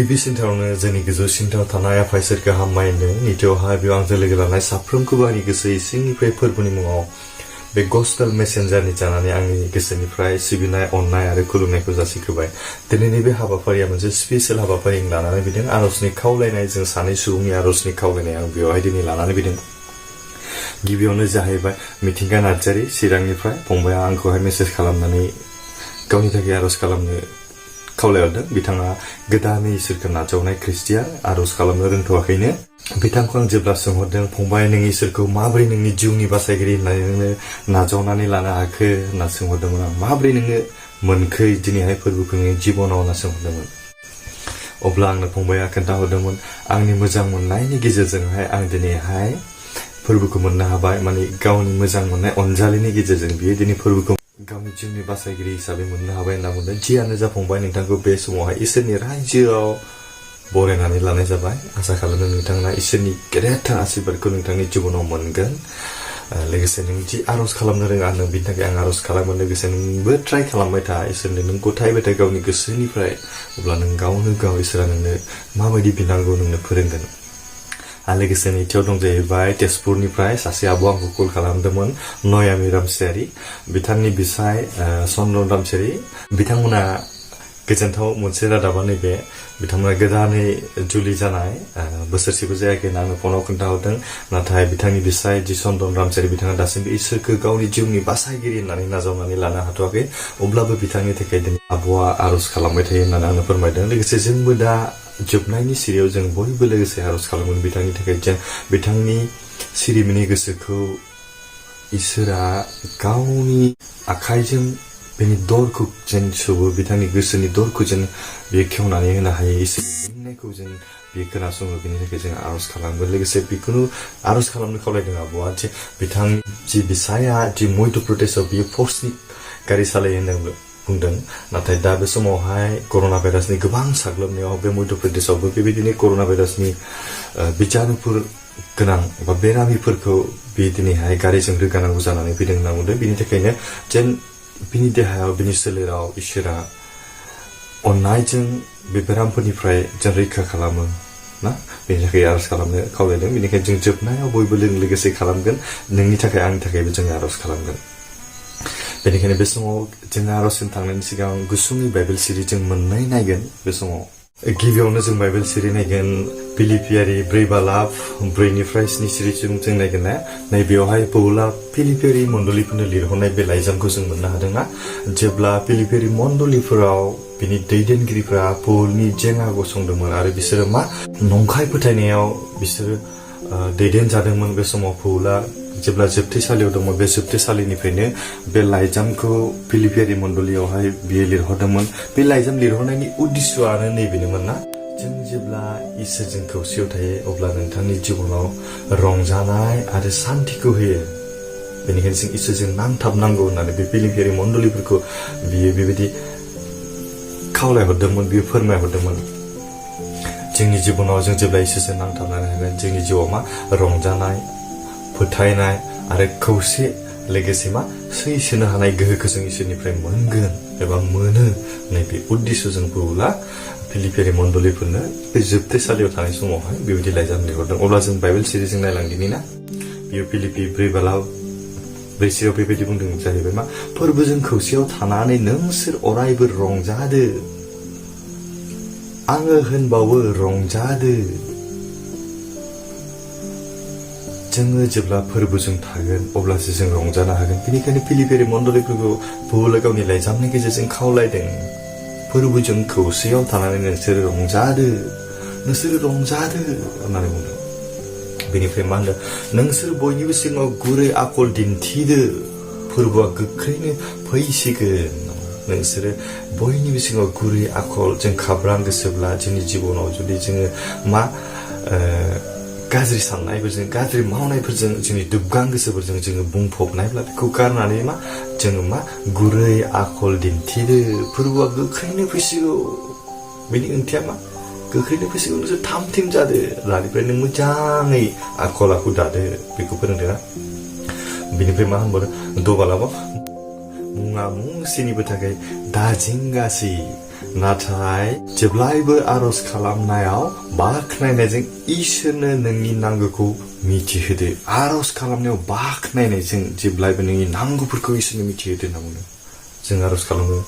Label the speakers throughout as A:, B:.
A: गिबिसिनथारावनो जोंनि गोजौसिनथाराव थानाय आफा इसोरखौ हामबायहोदों। नैथियावहाय बेयाव आंजों लोगो लानाय साफ्रोमखौबो आंनि गोसो सिंनिफ्राय फोरबोनि मुङाव बे गस्पेल मेसेन्जारनि जानानै आंनि गोसोनिफ्राय सिबिनाय अननाय आरो खुलुमनायखौ जासिग्रोबाय। दिनैनि बे हाबाफारिया मोनसे स्पेसियेल हाबाफारि लानानै फैदों। आरजनि खावलायनाय, जों सानै सुबुंनि आरजनि खावलायनाय आं बेवहाय दिनै लानानै फैदों। गिबियावनो जाहैबाय मिथिंगा नार्जारी चिरांनिफ्राय फंबाया आंखौहाय मेसेज खालामनानै गावनि थाखाय आरज खालामनो खावलायहरदों। बिथाङा गोदानै इसोरखौ नाजावनाय ख्रिस्टियान, आरज खालामनो रोंथ'वाखैनो। बिथांखौ आं जेब्ला सोंहरदों, फंबाय नों इसोरखौ माबोरै नोंनि जिउनि बासायगिरि होननानै नोङो नाजावनानै लानो हाखो होनना सोंहरदोंमोन आं। माबोरै नोङो मोनखै दिनैहाय फोरबोखौ नोंनि जिबनाव होनना सोंहरदोंमोन। अब्ला आंनो फंबाया खोन्थाहरदोंमोन, आंनि मोजां मोननायनि गेजेरजोंहाय आं दिनैहाय फोरबोखौ मोननो हाबाय। माने गावनि मोजां मोननाय अनजालिनि गेजेरजों बियो दिनै फोरबोखौ गावनि जिउनि बासायगिरि हिसाबै मोननो हाबाय होनना बुंदों। जियानो जाफंबाय, नोंथांखौ बे समावहाय इसोरनि रायजोआव बरायनानै लानाय जाबाय। आसा खालामो नोंथाङा इसोरनि गेदेरथार आशीर्बादखौ नोंथांनि जिबनाव मोनगोन। लोगोसे नों जि आरज खालामनो रोङा नों बिनि थाखाय आं आरज खालामो। लोगोसे नोंबो ट्राइ खालामबाय था, इसोरनो नों गथायबाय था गावनि गोसोनिफ्राय। अब्ला नों गावनो गाव इसोरा नोंनो माबायदि बिनांगौ नोंनो फोरोंगोन। आरो लोगोसे नैथियाव दं जाहैबाय तेजपुरनिफ्राय सासे आब' आंखौ कल खालामदोंमोन, नयामि रामसियारि। बिथांनि बिसाय चन्द्रन रामसियारि। बिथांमोना गोजोनथाव मोनसे रादाबा नैबे, बिथांमोना गोदानै जुलि जानाय, बोसोरसेबो जायाखै होनना आंनो फनाव खोन्थाहरदों। नाथाय बिथांनि बिसाय जि चन्द्रन रामसियारि, बिथाङा दासिमबो इसोरखौ गावनि जिउनि बासायगिरि होननानै नाजावनानै लानो हाथ'वाखै। अब्लाबो बिथांनि थाखाय दिनै आब'आ आरज खालामबाय थायो होननानै आंनो फोरमायदों। लोगोसे जोंबो दा जोबनायनि सिरियाव जों बयबो लोगोसे आरज खालामगोन बिथांनि थाखाय, जेन बिथांनि सिरिमिनि गोसोखौ इसोरा गावनि आखाइजों बेनि दरखौ जेन सोबो, बिथांनि गोसोनि दरखौ जेन बेयो खेवनानै होनो हायो। इसोरनि बुंनायखौ जेन बेयो खोनासङो, बेनि थाखाय जों आरज खालामगोन। लोगोसे बेखौनो आरज खालामनो खावलायदों आब'आ, जे बिथांनि जि बिसाया जि मध्य प्रदेशआव बियो फर्सनि गारि सालायो होनना बुंदों। नाथाय दा बे समावहाय कर'ना भाइरासनि गोबां साग्लोबनायाव बे मध्य प्रदेशआवबो बेबायदिनो कर'ना भाइरासनि बिजानुफोर गोनां बा बेरामिफोरखौ बे दिनैहाय गारिजों रोगानांगौ जानानै फैदों होनना बुंदों। बिनि थाखायनो जेन बिनि देहायाव, बिनि सोलेराव इसोरा अननायजों बे बेरामफोरनिफ्राय जेन रैखा खालामो ना, बेनि थाखाय आरज खालामनो खावलायदों। बेनिखायनो जों जोबनायाव बयबो लोगोसे खालामगोन। नोंनि थाखाय आंनि थाखायबो जों आरज खालामगोन। बेनिखायनो बे समाव जोङो आरजसिम थांनायनि सिगां गुसुङै बाइबेल सिरि जों मोननै नायगोन। बे समाव गिबियावनो जों बाइबेल सिरि नायगोन फिलिपियारि 4:4-7 सिरिसिम जों नायगोन ना। नैबेयावहाय पौला फिलिपियारि मण्डलिफोरनो लिरहरनाय बे लाइजामखौ जों मोननो हादोंना। जेब्ला फिलिपियारि मण्डलिफोराव बिनि दैदेनगिरिफ्रा पौलनि जेंना गसंदोंमोन आरो बिसोरो मा नंखाय फोथायनायाव बिसोरो दैदेनजादोंमोन। बे समाव पौला जेब्ला जोबथेसालियाव दंमोन, बे जोबथेसालिनिफ्रायनो बे लाइजामखौ फिलिपियारि मण्डलियावहाय बियो लिरहरदोंमोन। बे लाइजाम लिरहरनायनि उद्देश्यआनो नैबेनोमोन ना, जों जेब्ला इसोरजों खौसेयाव थायो अब्ला नोंथांनि जिबनाव रंजानाय आरो सान्थिखौ होयो। बेनिखायनो जों इसोरजों नांथाबनांगौ होननानै बे फिलिपियारि मण्डलिफोरखौ बियो बेबायदि खावलायहरदोंमोन, बियो फोरमायहरदोंमोन। जोंनि जिबनाव जों जेब्ला इसोरजों नांथाबनानै थागोन, जोंनि जिउआव मा रंजानाय, फोथायनाय आरो खौसे, लोगोसे मा सैसोनो हानाय गोहोखौ जों इसोरनिफ्राय मोनगोन एबा मोनो। नैबे उद्देश्यजों पौला फिलिपियारि मण्डलिफोरनो बे जोबथेसालियाव थानाय समावहाय बेबायदि लाइजाम लिरहरदों। अब्ला जों बाइबेल सिरिजों नायलांदिनि ना। बेयो फिलिपि 4:4 बेबायदि बुंदों जाहैबाय मा, फोरबोजों खौसेयाव थानानै नोंसोर अरायबो रंजादो। आङो होनबावो रंजादो। जोङो जेब्ला फोरबोजों थागोन अब्लासो जों रंजानो हागोन। बेनिखायनो फिलिपियारि मण्डलिफोरखौ पौला गावनि लाइजामनि गेजेरजों खावलायदों, फोरबोजों खौसेयाव थानानै नोंसोरो रंजादो, नोंसोरो रंजादो होननानै बुंदों। बेनिफ्राय मा होनदों, नोंसोर बयनिबो सिगाङाव गुरै आखल दिन्थिदो, फोरबोआ गोख्रैनो फैसिगोन। नोंसोरो बयनिबो सिगाङाव गुरै आखल, जों खाब्रां गोसोब्ला जोंनि जिबनाव जुदि जोङो मा गाज्रि साननायफोरजों, गाज्रि मावनायफोरजों, जोंनि दुबगां गोसोफोरजों जोङो बुंफबनायब्ला बेखौ गारनानै मा जोङो मा गुरै आखल दिन्थिदो, फोरबोआ गोख्रैनो फैसिगौ। बेनि ओंथिया मा, गोख्रैनो फैसिगौ, नोंसोर थाम थिम जादो, दानिफ्राय नों मोजाङै आखल आखु दादो, बेखौ फोरोंदों ना। बेनिफ्राय मा होनबावदों, दबालाबा मुङा मुंसेनिबो थाखाय दाजिंगासि नाथाय जेब्लायबो आरज खालामनायाव बाख्नायनायजों इसोरनो नोंनि नांगौखौ मिथिहोदो आरज खालामनायाव बाख्नायनायजों जेब्लायबो नोंनि नांगौफोरखौ इसोरनो मिथिहोदो होनना बुङो जों आरज खालामो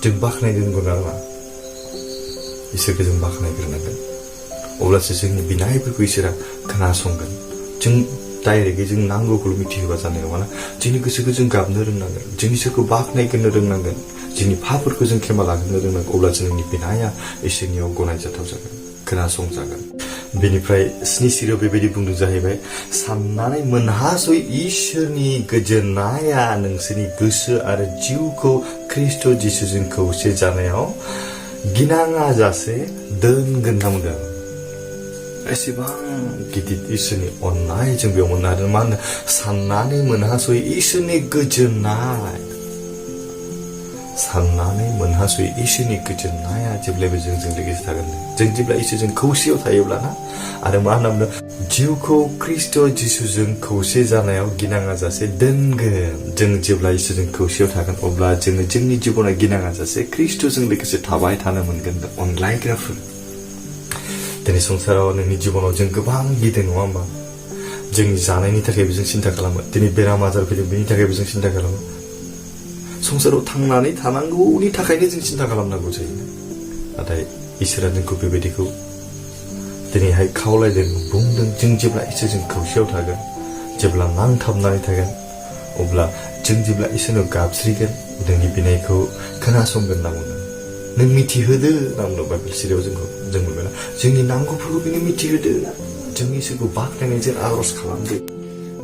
A: जों बाख्नायनो रोंगौ नामा इसोरखौ जों बाख्नायग्रोनांगोन अब्लासो जोंनि बिनायफोरखौ इसोरा खोनासंगोन जों डाइरेक्टयै जों नांगौखौल' मिथिहोबा जानाय नङाना जोंनि गोसोखौ जों गाबनो रोंनांगोन जोंनि इसोरखौ बाख्नायग्रोनो रोंनांगोन जोंनि पापफोरखौ जों खेमा लाग्रोनो रोंनांगोन अब्लासो नोंनि बिनाया इसोरनियाव गनायजाथाव जागोन खोनासंजागोन बेनिफ्राय स्नि सिरियाव बेबायदि बुंदों जाहैबाय साननानै मोनहासै इसोरनि गोजोननाया नोंसोरनि गोसो आरो जिउखौ ख्रिस्ट' जिसुजों खौसे जानायाव गिनाङा जासे दोनगोन होनना बुंदों एसेबां गिदिर इसोरनि अननाय जों बेयाव मोननो हादों मा होनो साननानै मोनहासै इसोरनि गोजोननाय साननानै मोनहासै इसोरनि गोजोननाया जेब्लायबो जोंजों लोगोसे थागोन जों जेब्ला इसोरजों खौसेयाव थायोब्लाना आरो मा होनना बुंदों जिउखौ ख्रिस्ट' जिसुजों खौसे जानायाव गिनाङा जासे दोनगोन जों जेब्ला इसोरजों खौसेयाव थागोन अब्ला जोङो जोंनि जिबनाव गिनाङा जासे ख्रिस्ट'जों लोगोसे थाबाय थानो मोनगोन अनलायग्राफोर दिनै संसाराव नोंनि जिबनाव जों गोबां गिदों नङा होमबा जोंनि जानायनि थाखायबो जों सिन्था खालामो दिनै बेराम आजार फैदों बेनि थाखायबो जों सिन्था खालामो संसाराव थांनानै थानांगौनि थाखायनो जों सिन्था खालामनांगौ जायो नाथाय इसोरा जोंखौ बेबायदिखौ दिनैहाय खावलायदों बुंदों जों जेब्ला इसोरजों खौसेयाव थागोन जेब्ला नांथाबनानै थागोन अब्ला जों जेब्ला इसोरनाव गाबज्रिगोन नोंनि बिनायखौ खोनासंगोन होनना बुङो नों मिथिहोदो होनना बुंदों बाइबेल सिरियाव जों मोनबायना जोंनि नांगौफोरखौ बेनो मिथिहोदो जों इसोरखौ बाख्नायनायजों आरज खालामदो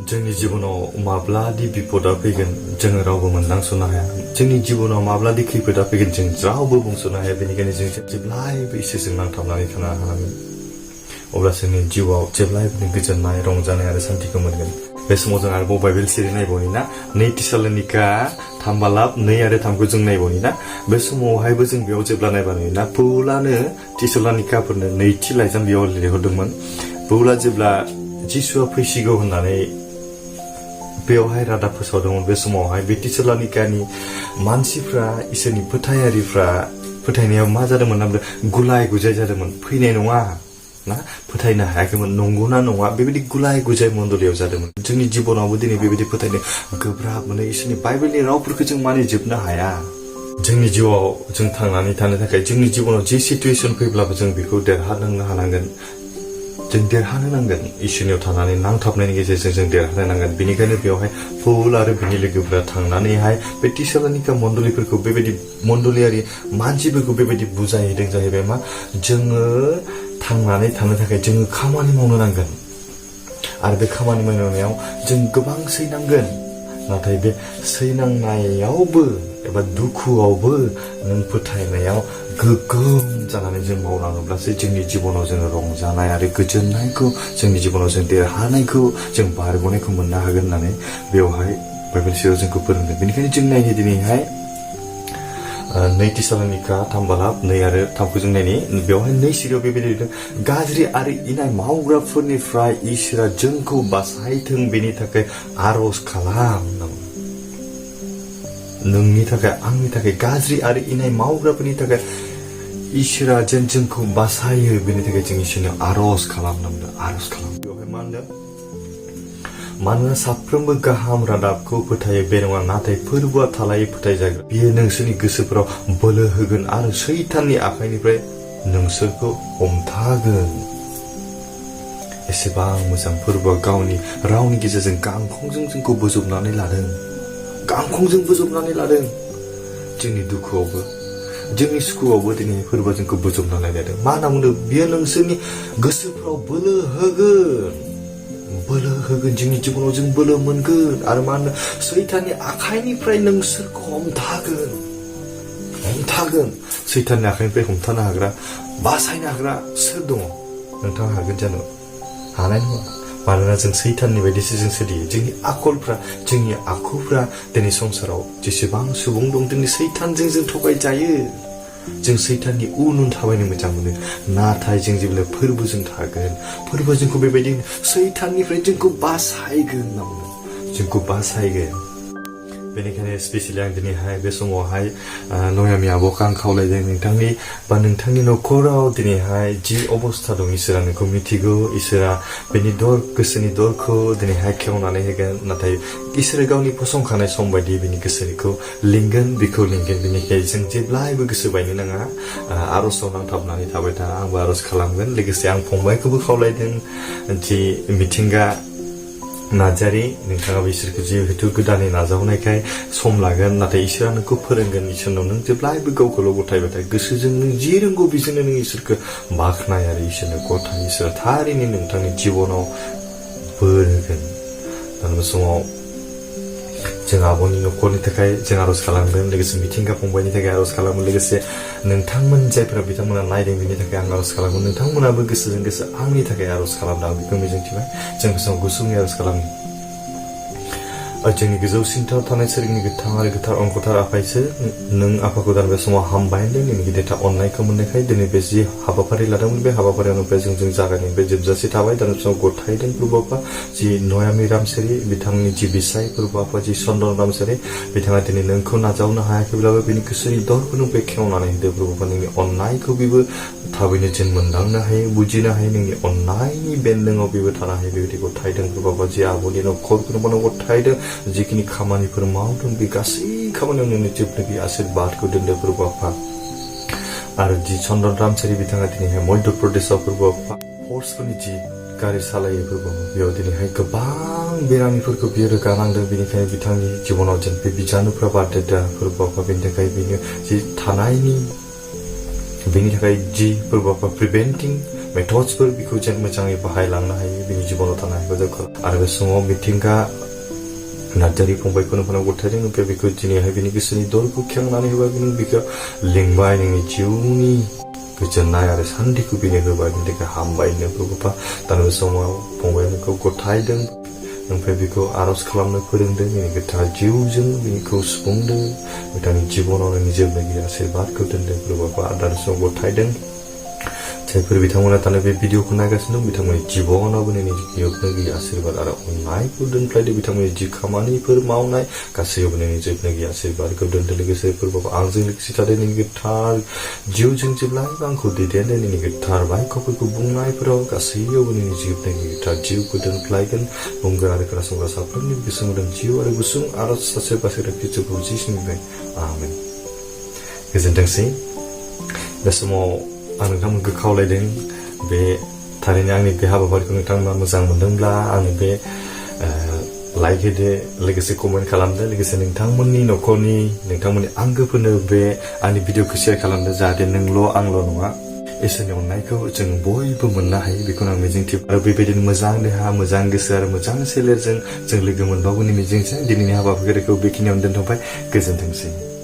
A: जोंनि जिबनाव माब्लादि बिपदा फैगोन जोङो रावबो मोनदांस'नो हाया जोंनि जिबनाव माब्लादि खैफोदा फैगोन जों रावबो बुंस'नो हाया बेनिखायनो जों जेब्लायबो इसोरजों नांथाबनानै थानो हानांगोन अब्लासो नोंनि जिउआव जेब्लायबो गोजोननाय रंजानाय आरो सान्थिखौ मोनगोन बे समाव जों आरोबाव बाइबेल सिरि नायबावनि ना 2 थिसालनिका 3:2 आरो 3 जों नायबावनि ना बे समावहायबो जों बेयाव जेब्ला नायबा नुयोना पौलानो थिसालनिकाफोरनो नैथि लाइजाम बेयाव लिरहरदोंमोन पौला जेब्ला जिसुआ फैसिगौ होननानै बेवहाय रादाब फोसावदोंमोन बे समावहाय बे थिसालनिकानि मानसिफ्रा इसोरनि फोथायारिफ्रा फोथायनायाव मा जादोंमोन ना गुलाय गुजाय जादोंमोन फैनाय नङा ना फोथायनो हायाखैमोन नंगौना नङा बेबायदि गुलाय गुजाय मन्दलियाव जादोंमोन जोंनि जिबनावबो दिनै बेबायदि फोथायनो गोब्राब मोनो इसोरनि बाइबेलनि रावफोरखौ जों मानिजोबनो हाया जोंनि जिउआव जों थांनानै थानो थाखाय जोंनि जिबनाव जे सिचुएसन फैब्लाबो जों बेखौ देरहानो हानांगोन जों देरहानो नांगोन इसोरनियाव थानानै नांथाबनायनि गेजेरजों जों देरहानो नांगोन बेनिखायनो बेवहाय पौल आरो बिनि लोगोफोरा थांनानैहाय बे थिसालनिका मण्डलिफोरखौ बेबायदि मण्डलियारि मानसिफोरखौ बेबायदि बुजायहैदों जाहैबाय मा जोङो थांनानै थानो थाखाय जोङो खामानि मावनो नांगोन आरो बे खामानि मावनायाव जों गोबां सैनांगोन नाथाय बे सैनांनायावबो एबा दुखुआवबो नों फोथायनायाव गोग्गोम जानानै जों मावलाङोब्लासो जोंनि जिबनाव जोङो रंजानाय आरो गोजोननायखौ जोंनि जिबनाव जों देरहानायखौ जों बारग'नायखौ मोननो हागोन होननानै बेवहाय बाइबेल सिरियाव जोंखौ फोरोंदों बेनिखायनो जों नायनो दिनैहाय 2 थिसालनिका 3:2 आरो 3 जों नायनि बेवहाय 2 सिरियाव बेबायदि लिरदों गाज्रि आरो इनाय मावग्राफोरनिफ्राय इसोरा जोंखौ बासायथों बेनि थाखाय आरज खालाम नोंनि थाखाय आंनि थाखाय गाज्रि आरो इनाय मावग्राफोरनि थाखाय इसोरा जेन जोंखौ बासायो बेनि थाखाय जों इसोरनो आरज खालामनांगौ आरज खालाम बेवहाय मा होनदों मानोना साफ्रोमबो गाहाम रादाबखौ फोथायो बे नङा नाथाय फोरबोआ थालायै फोथायजाग्रा बियो नोंसोरनि गोसोफोराव बोलो होगोन आरो सैताननि आखाइनिफ्राय नोंसोरखौ हमथागोन एसेबां मोजां फोरबोआ गावनि रावनि गेजेरजों गांखंजों जोंखौ बोजबनानै लादों गांखंजों बोजबनानै लादों जोंनि दुखुआवबो जोंनि सुखुआवबो दिनै फोरबोआ जोंखौ बोजबनानै लादों मा होनना बुंदों बियो नोंसोरनि गोसोफ्राव बोलो होगोन जोंनि जिबनाव जों बोलो मोनगोन आरो मा होनो सैताननि आखाइनिफ्राय नोंसोरखौ हमथागोन सैताननि आखाइनिफ्राय हमथानो हाग्रा बासायनो हाग्रा सोर दङ नोंथाङा हागोन जानो हानाय नङा मानोना जों सैताननि बायदिसो जों सोलियो जोंनि आखुफ्रा दिनै संसाराव जेसेबां सुबुं दं दिनै सैतानजों जों थगायजायो जों सैताननि उन थाबायनो मोजां मोनो नाथाय जों जेब्ला फोरबोजों थागोन फोरबो जोंखौ बेबायदि सैताननिफ्राय जोंखौ बासायगोन जोंखौ बासायगोन बेनिखायनो स्पेसियली आं दिनैहाय बे समावहाय नयामि आब'खौ आं खावलायदों नोंथांनि न'खराव दिनैहाय जि अबस्था दं इसोरा नोंखौ मिथिगौ इसोरा बेनि गोसोनि दरखौ दिनैहाय खेवनानै होगोन नाथाय इसोरा गावनि फसंखानाय सम बायदि बिनि गोसोनिखौ लिंगोन बेनिखायनो जों जेब्लायबो गोसो बायनो नाङा आर'जाव नांथाबनानै थाबाय था आंबो आर'ज खालामगोन लोगोसे आं फंबायखौबो खावलायदों जि मिथिंगा नार्जारी नोंथाङा बिसोरखौ जिहेतु गोदानै नाजावनायखाय सम लागोन नाथाय इसोरा नोंखौ फोरोंगोन इसोरनाव नों जेब्लायबो गावखौल' गथायबाय था गोसोजों नों जि रोंगौ बेजोंनो नों इसोरखौ बाख्नाय आरो इसोरनो गथाय इसोरा थारैनो नोंथांनि जिबनाव बोर होगोन बे समाव जों आब'नि न'खरनि थाखाय जों आर'ज खालामगोन लोगोसे मिथिंगा फंबायनि थाखाय आर'ज खालामो लोगोसे नोंथांमोन जायफोरा बिथांमोना नायदों बिनि थाखाय आं आर'ज खालामो नोंथांमोनाबो गोसोजों गोसो आंनि थाखाय आर'ज खालामदों आं बेखौ मिजिंथिबाय जों गोसोआव गुसुङै आर'ज खालामो जोंनि गोजौसिनथाराव थानाय सोरगिदिं गोथां आरो गोथार अंखथार आफा इसोर नों आफाखौ दान बे समाव हामबाय होनदों नोंनि गिदिरथार अननायखौ मोननायखाय दिनै बे जि हाबाफारि लादोंमोन बे हाबाफारियावनिफ्राय जों जागायनायनिफ्राय जोबजासे थाबाय दान बे समाव गथायदों प्रभु आफा जि नयामि रामसारी बिथांनि जि बिसाय प्रभु आफा जि चन्द्रन रामसारी बिथाङा दिनै नोंखौ नाजावनो हायाखैब्लाबो बिनि गोसोनि दरखौ नों बेखेवनानै होदो प्रभु आफा नोंनि अननायखौ बेबो थाबैनो जों मोनदांनो हायो बुजिनो हायो नोंनि अननायनि बेन्दोङाव बेबो थानो हायो बेबायदि गथायदों प्रभु आफा जि आब'नि न'खरखौनो गथायदों जिखिनि खामानिफोर मावदों बे गासै खामानियाव नोंनि जोबनो गैयै आशीर्बादखौ दोनदो प्रभु आफा आरो जि चन्द्रन रामसारी बिथाङा दिनैहाय मध्य प्रदेशआव प्रभु आफा फर्सफोरनि जि गारि सालायो प्रभु बेयाव दिनैहाय गोबां बेरामिफोरखौ बियो रोगानांदों बेनिखायनो बिथांनि जिबनाव जेन बे बिजानुफ्रा बारदेरदों प्रभु आफा बेनि थाखाय बेनो जि थानायनि बेनि थाखाय जि प्रभु आफा प्रिभेन्टिं मेथड्सफोर बेखौ जेन मोजाङै बाहायलांनो हायो बिनि जिबनाव थानाय हेफाजाब आरो बे समाव मिथिंगा नार्जारी फंबायखौनो गथायदों ओमफ्राय बेखौ दिनैहाय बिनि गोसोनि दरखौ खेवनानै होबाय नों बेखौ लिंबाय नोंनि जिउनि गोजोननाय आरो सान्थिखौ बेनो होबाय बिनि थाखाय हामबाय नो प्रभुपा दान बे समाव फंबाया नोंखौ गथायदों ओमफ्राय बेखौ आर'ज खालामनो फोरोंदों बिनि गोथार जिउजों बिखौ सुफुंदों बिथांनि जिबनाव नोंनि जोबनो गैयै आशीर्बादखौ दोनदों प्रभुपा दान बे समाव गथायदों जायफोर बिथांमोना दानो बे भिडिअखौ नायगासिनो दं बिथांमोननि जिबनावबो नोंनि जोबनो गैयै आशीर्बाद आरो अननायखौ दोनफ्लायदो बिथांमोननि जि खामानिफोर मावनाय गासैयावबो नोंनि जोबनो गैयै आशीर्बादखौ दोनदो लोगोसे फोरबो आंजों लोगोसे थादों नोंनि गोथार जिउजों जेब्लायबो आंखौ दैदेनदो नोंनि गोथार बायख'फोरखौ बुंनायफोराव गासैयावबो नोंनि जोबनो गैयै गोथार जिउखौ दोनफ्लायगोन बुंगोन आरो खोनासंग्रा साफ्रोमनि गोसो मोदोम जिउ आरो गुसुं आर'ज सासे बासेरा खृष्टखौ जिसुनिफ्राय आमेन गोजोनथोंसै बे समाव आं नोंथांमोनखौ खावलायदों बे थारैनो आंनि बे हाबाफारिखौ नोंथांमोना मोजां मोनदोंब्ला आंनो बे लाइक होदो लोगोसे कमेन्ट खालामदो लोगोसे नोंथांमोननि न'खरनि नोंथांमोननि आंगोफोरनो बे आंनि भिडिअखौ शेयार खालामदो जाहाथे नोंल' आंल' नङा इसोरनि अननायखौ जों बयबो मोननो हायो बेखौनो आं मिजिंथियो आरो बेबायदिनो मोजां देहा मोजां गोसो आरो मोजां सोलेरजों जों लोगो मोनबावगोननि मिजिंजों दिनैनि हाबाफारिखौ बेखिनियावनो दोनथ'बाय गोजोनथोंसै